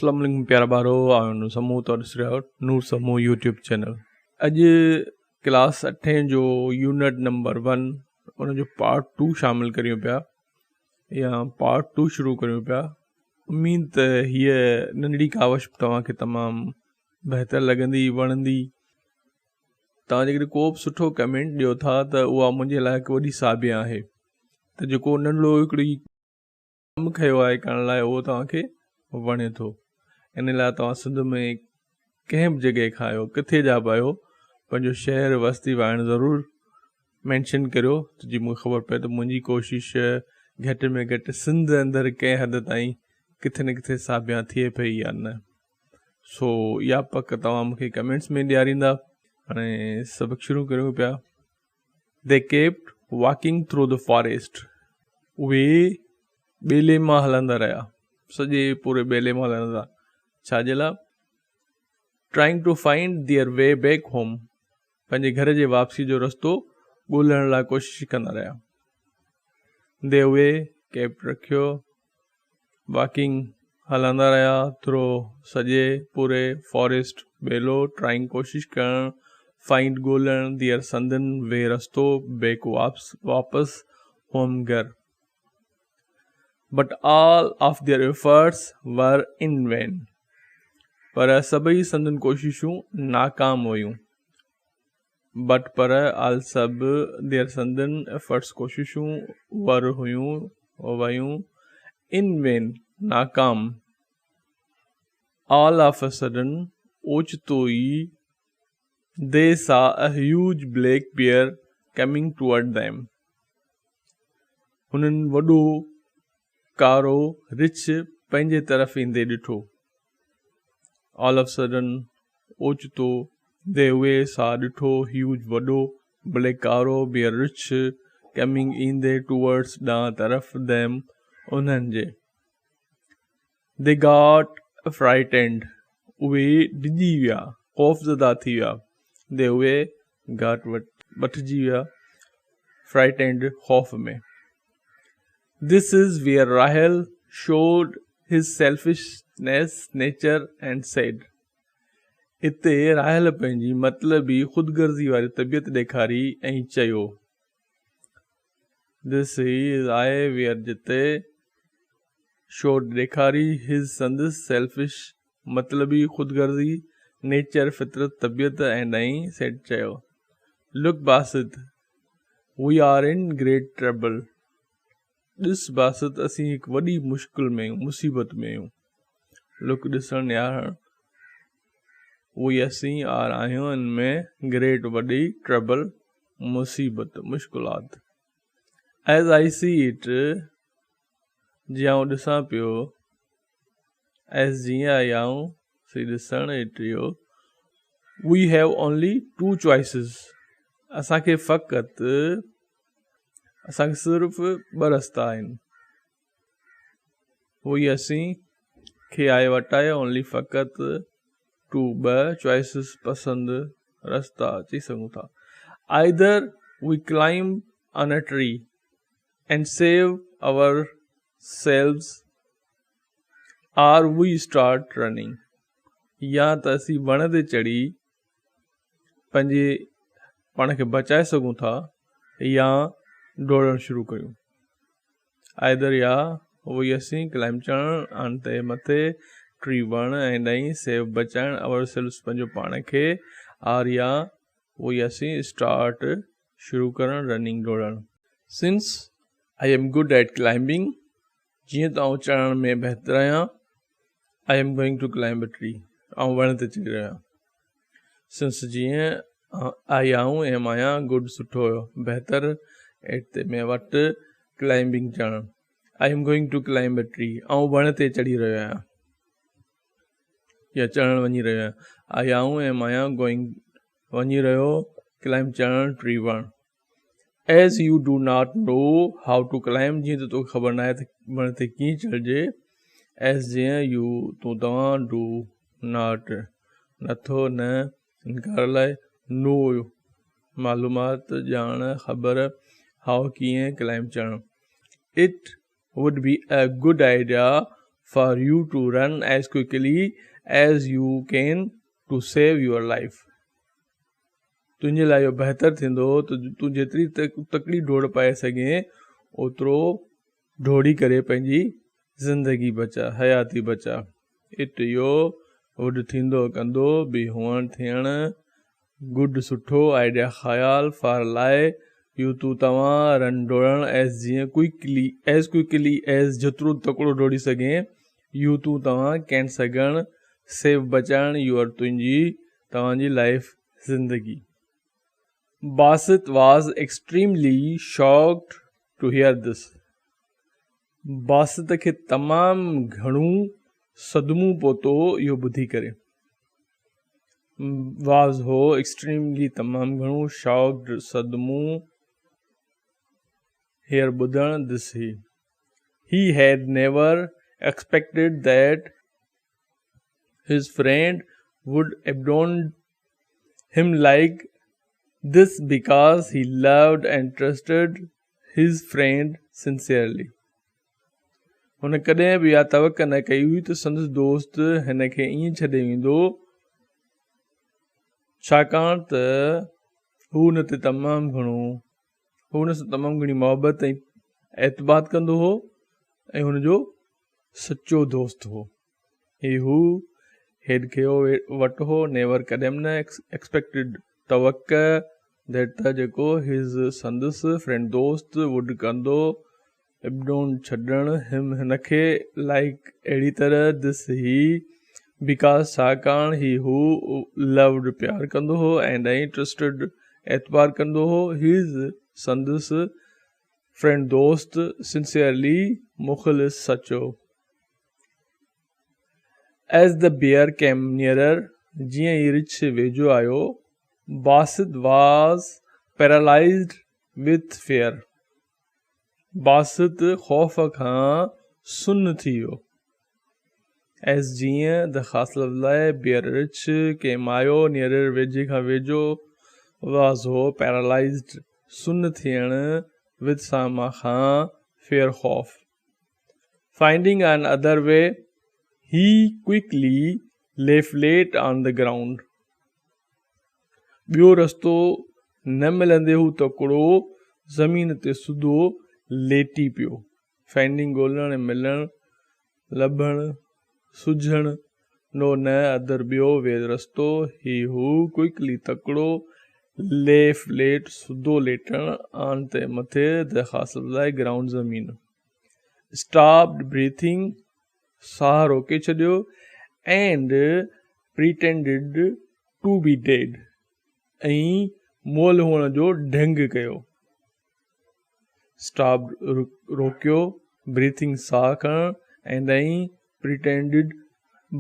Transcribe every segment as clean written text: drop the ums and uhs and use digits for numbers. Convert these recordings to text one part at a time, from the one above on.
اسلام عليڪم پيارا ٻارو آئون نور سمون توهان ڏسي رهيا آهيو نور سمون يوٽيوب چينل اڄ ڪلاس اٺين جو يونٽ نمبر ون ان جو پارٽ ٽو شامل ڪريون پيا يا پارٽ ٽو شروع ڪريون پيا اميد ته هيء ننڍڙي ڪاوش توهان کي تمام بهتر لڳندي وڻندي توهان جيڪڏهن ڪو به سٺو ڪمينٽ ڏيو ٿا ته اها منهنجي لاء هڪ وڏي ساڀيان آهي ته جيڪو ننڍڙو هڪڙي ڪم کنيو آهي ڪرڻ لاء اهو توهان کي وڻي ٿو ان لاء توهان سنڌ ۾ ڪنهن به جڳهه کان آهيو ڪٿي جا به آهيو پنهنجو شهر وستي واهڻ ضرور مينشن ڪريو ته جي مونکي خبر پئي ته منهنجي ڪوشش گهٽ ۾ گهٽ سنڌ اندر ڪنهن حد تائين ڪٿي نه ڪٿي ساڀيان ٿئي پئي يا نه سو اها پڪ توهان مونکي ڪمينٽس ۾ ڏياريندا هاڻي سبق شروع ڪريون پيا They kept walking through the forest. اهي ٻيلي مان هلندا رهيا. سڄي پوري ٻيلي مان هلندا رهيا. ڇا جي لاء؟ Trying to find their way back home. پنهنجي گهر جي واپسي جو رستو ڳولڻ لاء ڪوشش ڪندا رهيا. They اهي kept رکيو واڪنگ هلندا رهيا ٿرو سڄي پوري فاريسٽ ٻيلو ٽرائنگ ڪوشش ڪرڻ فائنڊ ڳولڻ their سندن وي رستو بيڪ واپس هوم گهر but all of their efforts were in vain پر سڀئي سندن ڪوششون ناڪام ويون بٽ پر آل سڀ their سندن ايفرٽس ڪوششون ور هيون ويون ان وين ناڪام آل آف اي سڊن اوچتو ئي they saw a huge black bear coming toward them هنن وڏو ڪارو رڇ پنهنجي طرف ايندي ڏٺو آل آف سڊن اوچتو the اهي سا ڏٺو هيوج وڏو بليڪ ڪارو بيئر رڇ ڪمنگ ايندي ٽوورڊس ڏانهن طرف ديم انهن جي the got فرائٽينڊ اهي ڊڄي ويا خوفزده ٿي ويا the اهي گاٽ وٺجي ويا فرائٽينڊ خوف ۾ This is where Rahel showed his selfishness nature and said اتي راحيل پنهنجي مطلبي خود غرضي واري طبيعت ڏيکاري ۽ چيو. This is آهي where جتي showed ڏيکاري his سندس selfish مطلبي خود غرضي nature فطرت طبيعت and ۽ said چيو. Look Basit We are in great trouble ڏس باسط اسين هڪ وڏي مشڪل ۾ آهيون، مصيبت ۾ آهيون. لڪ ڏسڻ نهارڻ We اسين are آهيون ان ۾ گريٽ وڏي ٽربل مصيبت، مشڪلات. As I see it جيئن آئون ڏسان پيو As جيئن I آئون see ڏسڻ it اهو We have only two choices اسان کي فقط اسان کي صرف ٻه رستا آهن We اسين کي آهي وٽ آهي only فقط two ٻه choices پسند رستا چئي سگهون ٿا Either we climb on a tree and save ourselves or we start running يا ته اسين وڻ تي چڙهي پنهنجي پاڻ کي بچائي سگهون ٿا يا ڊوڙڻ شروع ڪريون آئدر يا وي اسين ڪلائمب چڙهڻ آن تي مٿي ٽري وڻ ۽ ڏئي سيو بچائڻ اور سيلفس پنهنجو پاڻ کي آر يا وي اسين اسٽارٽ شروع ڪرڻ رننگ ڊوڙڻ since I am good at climbing جيئن ته آئون چڙهڻ ۾ بهتر آهيان I am going to climb a tree آئون وڻ تي چڙهي رهيو آهيان سنس جيئن آئي آئون ايم آهيان گڊ سٺو بهتر ايٽ تي ۾ وٽ ڪلائمبنگ چڙهڻ I am going to climb a tree آئون وڻ تي چڙهي رهيو آهيان يا چڙهڻ وڃي رهيو آهيان آئي آئون ايم آهيان گوئنگ وڃي رهيو ڪلائمب چڙهڻ ٽري وڻ As you do not know how to climb جيئن ته توکي خبر ناهي ته وڻ تي ڪيئن چڙهجي As جيئن you تون توهان do not نٿو نه انڪار لاء know معلومات ڄاڻ خبر how ڪيئن climb چڙهڻ It would be a good idea for you to run as quickly as you can to save your life. تنهنجي لاء اهو بهتر ٿيندو ته تون جيتري تڪڙي ڊوڙ پائي سگهين اوترو ڊوڙي ڪري پنهنجي زندگي بچاء، حياتي بچاء. It اهو وڊ ٿيندو ڪندو بي هئڻ ٿيڻ گڊ سٺو آئيڊيا خيال فار لاء يو تون توهان رن ڊوڙڻ ايز جيئن ڪوئڪلي ايز ڪوئڪلي ايز جيترو تڪڙو ڊوڙي سگهين يو تون توهان ڪين سگهڻ سيو بچائڻ يور تنهنجي توهان جي لائيف زندگي. Basit was extremely shocked to hear this Basit کي تمام گهڻو صدمو پهتو اهو ٻڌي ڪري. واز هو، ايڪسٽريملي تمام گهڻو، شاڪڊ صدمو، هيئر ٻڌڻ، دس he. He had never expected that his friend would abandon him like this because he loved and trusted his friend sincerely. هن ڪڏهن به اها توقع نه ڪئي هئي ته سندس دوست هن کي ائين ڇڏي ويندو، ڇاڪاڻ ته هو هن تي تمام گهڻو هو هن سان تمام گهڻي محبت ۽ اعتماد ڪندو هو ۽ هن جو سچو دوست هو. هي هو هيڊ کي وٽ هو نيور ڪڏهن به نه ايڪسپيڪٽيڊ توقع that ته جيڪو his سندس فرينڊ دوست وڊ ڪندو ابڊون ڇڏڻ هم هن کي لائيڪ اهڙي طرح دس هي because ڇاڪاڻ هي هو لوڊ پيار ڪندو هو اينڊ ۽ ٽرسٽيڊ اعتبار ڪندو هو his سندس فرينڊ دوست سنسيئرلي مخلص سچو. As the bear came nearer, جيئن ئي رڇ ويجهو آيو، Basit was paralysed with fear, Basit خوف کان سن ٿي ويو. As جيئن the خاص لفظ لاء بيئر رڇ ڪيم آيو، نيئرر ويجهي کان ويجهو، واز هو پيرالائزڊ سن ٿيڻ وٿ سان مان کان فيئر خوف. Finding an other way, he quickly lay flat on the ground. ٻيو رستو نه ملندي هو تڪڙو زمين تي سڌو ليٽي پيو. Finding ڳولڻ ۽ ملڻ، لڀڻ، سجهڻ، نو نه ادر ٻيو وي رستو، هي هو quickly تڪڙو، لي فليٽ سڌو ليٽڻ، آن تي مٿي، the خاص لفظ آهي گرائونڊ زمين. اسٽاپڊ بريٿنگ ساهه روڪي ڇڏيو and pretended to be dead ۽ مئل هئڻ جو ڍنگ ڪيو. اسٽاپڊ روڪيو، بريٿنگ ساهه کڻڻ اينڊ ۽ پريٽينڊڊ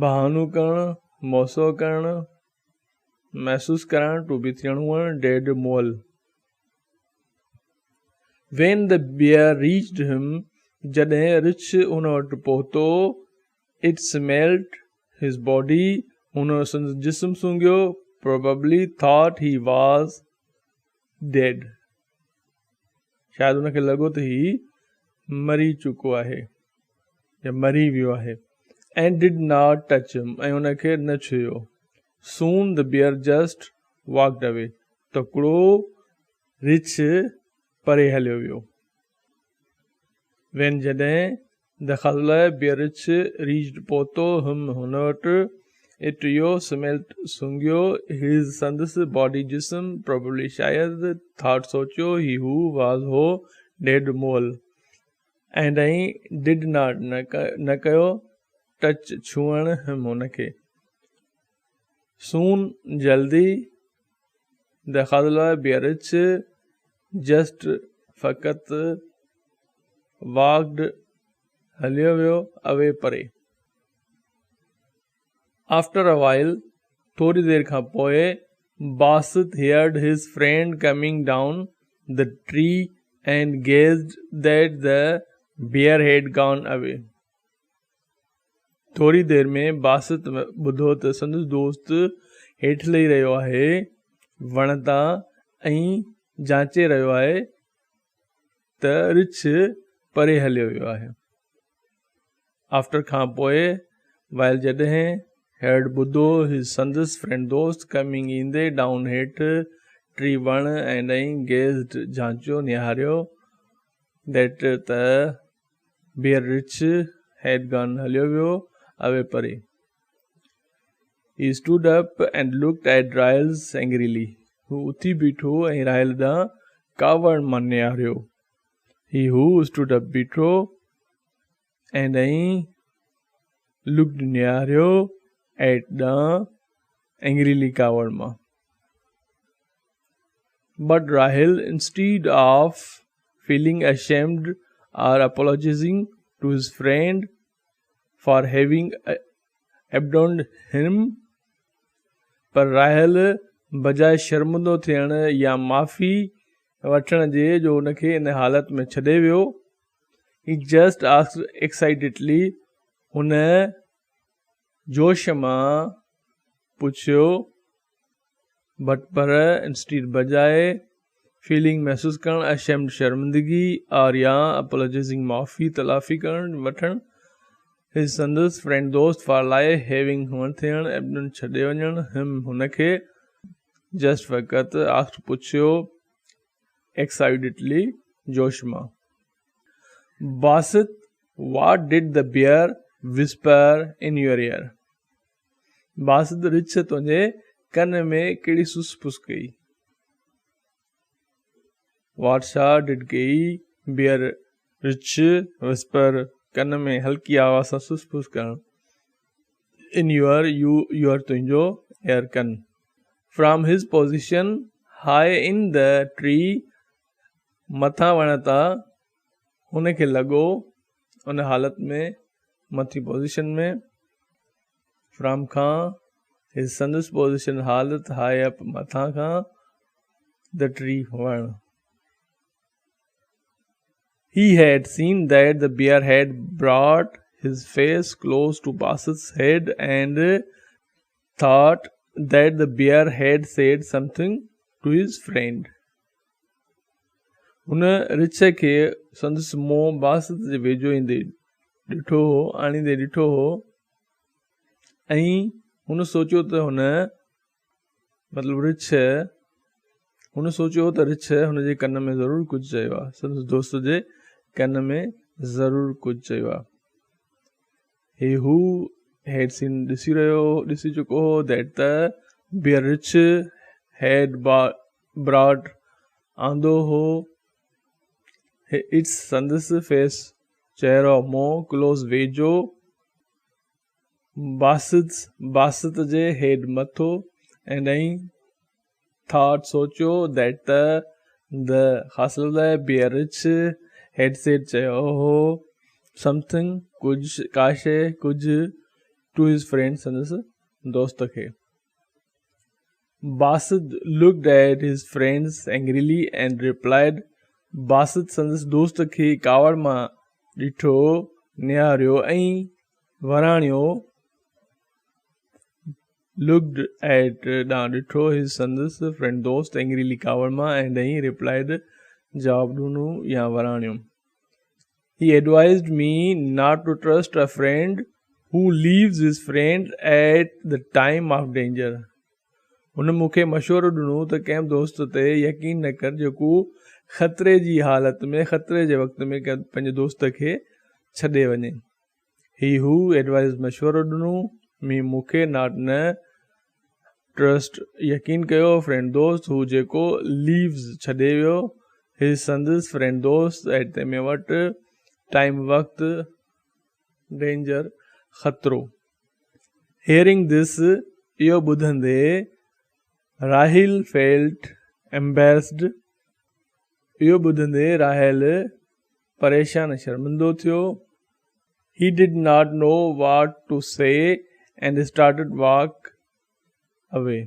بهانو ڪرڻ، موسو ڪرڻ، محسوس ڪرائڻ، ٽو بي ٿيڻ هئڻ، ڊيڊ مئل. When the bear reached him, جڏهن رڇ هن وٽ پهتو، it smelt his body, هن سندس جسم سونگهيو، probably thought he was dead, شايد هن کي لڳو ته هي مري چڪو آهي يا مري ويو آهي، and did not touch him, ۽ هن کي نه ڇهيو. Soon the bear just walked away, تڪڙو رڇ پري هليو ويو. وين جڏهن دخل بيئر رڇ ريچڊ پهتو هم هن وٽ، it اهو سميلٽ سونگهيو، his سندس باڊي جسم، پراببلي شايد، ٿاٽ سوچيو، هي هو واز هو ڊيڊ مئل، اينڊ ۽ did not نه ڪيو، ٽچ ڇهڻ هم هن کي. سون جلدي دخل بيئرچ جسٽ فقط واڪڊ هليو ويو اوي پري. آفٽر ا وائل ٿوري دير کان پوء Basit heard his friend coming down the tree and guessed that the bear had gone away. ٿوري دير ۾ باسط ٻڌو ته سندس دوست هيٺ لهي رهيو آهي وڻ تان ۽ جانچي رهيو آهي ته رڇ پري هليو ويو آهي. آفٽر کان پوء، وائل جڏهن، هيرڊ ٻڌو، his سندس فرينڊ دوست، ڪمنگ ايندي، ڊائون هيٺ، ٽري وڻ ۽ گيزڊ جانچيو نهاريو، that ته بيئر رڇ هيڊ گان هليو ويو، اوي پري. He stood up and looked at Rahil's angrily. هو اٿي بيٺو ۽ راحيل ڏانهن ڪاوڙ مان نهاريو. He who stood up بيٺو and ۽ looked نهاريو at ڏانهن angrily ڪاوڙ مان. But Rahil instead of feeling ashamed or apologizing to his friend for having abandoned him پر راحيل بجاء شرمندو ٿيڻ يا معافي وٺڻ جي جو هن کي ان حالت ۾ ڇڏي ويو، he just asked excitedly هن جوش مان پڇيو، بٽ پر انسٽيڊ بجاء فيلنگ محسوس ڪرڻ اشيمڊ شرمندگي آر يا اپولوجائزنگ معافي تلافي ڪرڻ وٺڻ his سندس فرينڊ دوست فار لاء هيونگ هئڻ ٿيڻ ابنڊن ڇڏي وڃڻ هم هن کي جسٽ فقط آسڪڊ پڇيو ايڪسائيٽڊلي جوش مان. Basit what did the bear whisper in your ear? Basit رڇ تنهنجي ڪن ۾ ڪهڙي سس پس ڪئي؟ واٽ ڇا did ڪئي بيئر رڇ وسپر ڪن ۾ هلڪي آواز سان سس پس ڪرڻ ان your U your تنهنجو ايئر ڪن from his position high in the tree مٿان وڻ تان هن کي لڳو ان حالت ۾ مٿي پوزيشن ۾ فرام کان his سندس پوزيشن حالت هاء اپ مٿان کان the tree وڻ. He had seen that the bear had brought his face close to Basit's head and thought that the bear had said something to his friend. هن رڇ کي سندس منهن باسط جي ويجهو ايندي ڏٺو هو، آڻيندي ڏٺو هو ۽ هن سوچيو ته هن مطلب رڇ هن سوچيو ته رڇ هن جي ڪن ۾ ضرور ڪجهه چيو آهي، سندس دوست جي ڪن ۾ ضرور ڪجهه چيو آهي. هي هو هيڊ سين ڏسي رهيو ڏسي چڪو هو that ته بيئر رڇ هيڊ براٽ آندو هو it's سندس فيس چهرو منهن ڪلوز ويجهو باسط باسط جي هيڊ مٿو ۽ ۽ ٿاٽ سوچيو that ته د خاص لفظ آهي بيئر رڇ هيڊ سيڊ چيو هو سمٿنگ ڪجهه ڪا شيء ڪجهه ٽو his friend سندس دوست کي. Basit looked at his friends angrily and replied, Basit سندس دوست کي ڪاوڙ مان ڏٺو، نهاريو ۽ وراڻيو، لوڪڊ ايٽ ڏانهن ڏٺو، his سندس فرينڊ دوست اينگريلي ڪاوڙ مان اينڊ ۽ ريپلائيڊ جواب ڏنو يا وراڻيو. He advised me not to trust a friend who leaves his friend at the time of danger. هن مون کي مشورو ڏنو ته ڪنهن به دوست تي يقين نه ڪر جيڪو خطري جي حالت ۾ خطري جي وقت ۾ پنهنجي دوست کي ڇڏي وڃي. He who advised مشورو ڏنو me مون کي not نه ٽرسٽ يقين ڪيو فرينڊ دوست هو جيڪو ليوز ڇڏي ويو his سندس فرينڊ دوست ايٽ تي ۾ وٽ ٽائيم وقت ڊينجر خطرو هيئرنگ دس اهو ٻڌندي راحيل فيلٽ ايمبيرسڊ اهو ٻڌندي راحيل پريشان ۽ شرمندو ٿيو He did not know what to say and started walk away.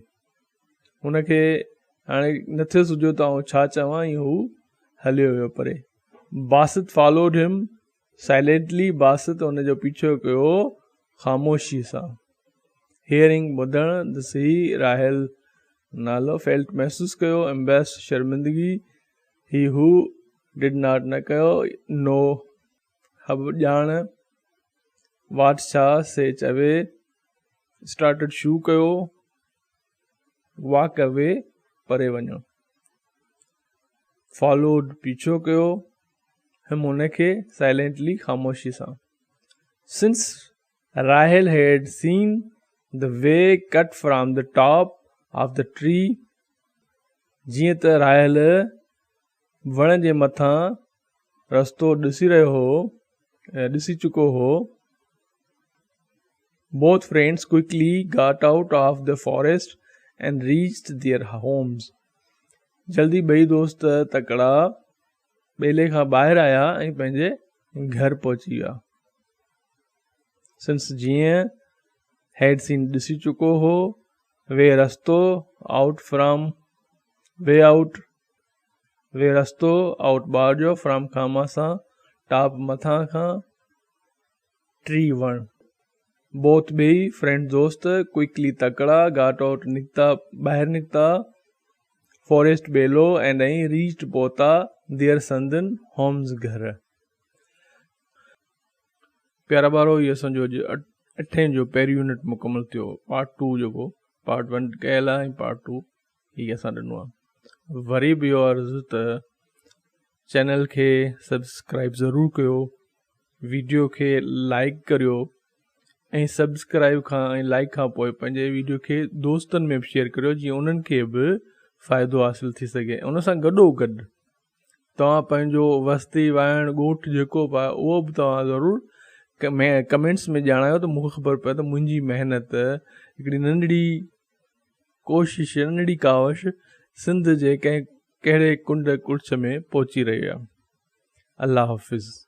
هن کي هاڻي نٿي سجهيو ته آئون ڇا چوان ۽ هو هليو ويو پري. Basit followed him silently Basit هن جو پيڇو ڪيو خاموشي سان. Hearing ٻڌڻ this he Raheel نالو felt محسوس ڪيو embarrassed شرمندگي he who did not نه ڪيو know حب ڄاڻ واٽ ڇا، سي چوي، اسٽارٽيڊ شروع ڪيو، واڪ اوي پري وڃڻ، فالوڊ پيڇو ڪيو، هم ان کي، سائلينٽلي خاموشي سان. Since Raheel had seen the way cut from the top of the tree جيئن ته راحيل وڻ جي مٿان رستو ڏسي رهيو هو ڏسي چڪو هو. Both friends quickly got out of the forest and reached their homes. جلدي ٻئي دوست تڪڙا ٻيلي کان ٻاهر آيا ۽ پنهنجي گهر پهچي ويا. Since جيئن هيڊ سين ڏسي چڪو هو وي رستو out from way out V رستو آئوٽ ٻاهر جو فرام کان مان سان ٽاپ مٿان کان ٽري وڻ بوٿ ٻئي فرينڊ دوست ڪوئڪلي تڪڙا گاٽ آئوٽ نڪتا ٻاهر نڪتا فاريسٽ ٻيلو اينڊ ۽ ريچڊ پهتا their سندن هومز گهر. پيارا ٻارو هي اسان جو اڄ اٺين جو پهريون يونٽ مڪمل ٿيو پارٽ ٽو جيڪو پارٽ ون ڪيل آهي ۽ پارٽ ٽو هي اسان ڏنو آهي وري به اهو عرض ته چينل کي سبسڪرائب ضرور ڪيو ويڊيو کي لائڪ ڪريو ۽ سبسڪرائب کان ۽ لائڪ کان پوء پنهنجي ويڊيو کي دوستن ۾ به شيئر ڪريو جيئن انهن کي به فائدو حاصل ٿي سگهي ان سان گڏو گڏ توهان پنهنجو وستي وائڻ ڳوٺ جيڪو به آهي اهو به توهان ضرور ڪمينٽس ۾ ڄاڻايو ته مونکي خبر پئي ته منهنجي محنت هڪڙي ننڍڙي ڪوشش ننڍڙي ڪاوش سنڌ جي ڪنهن ڪهڙي ڪنڊ ڪڙڇ ۾ پهچي رهي آهي الله حافظ.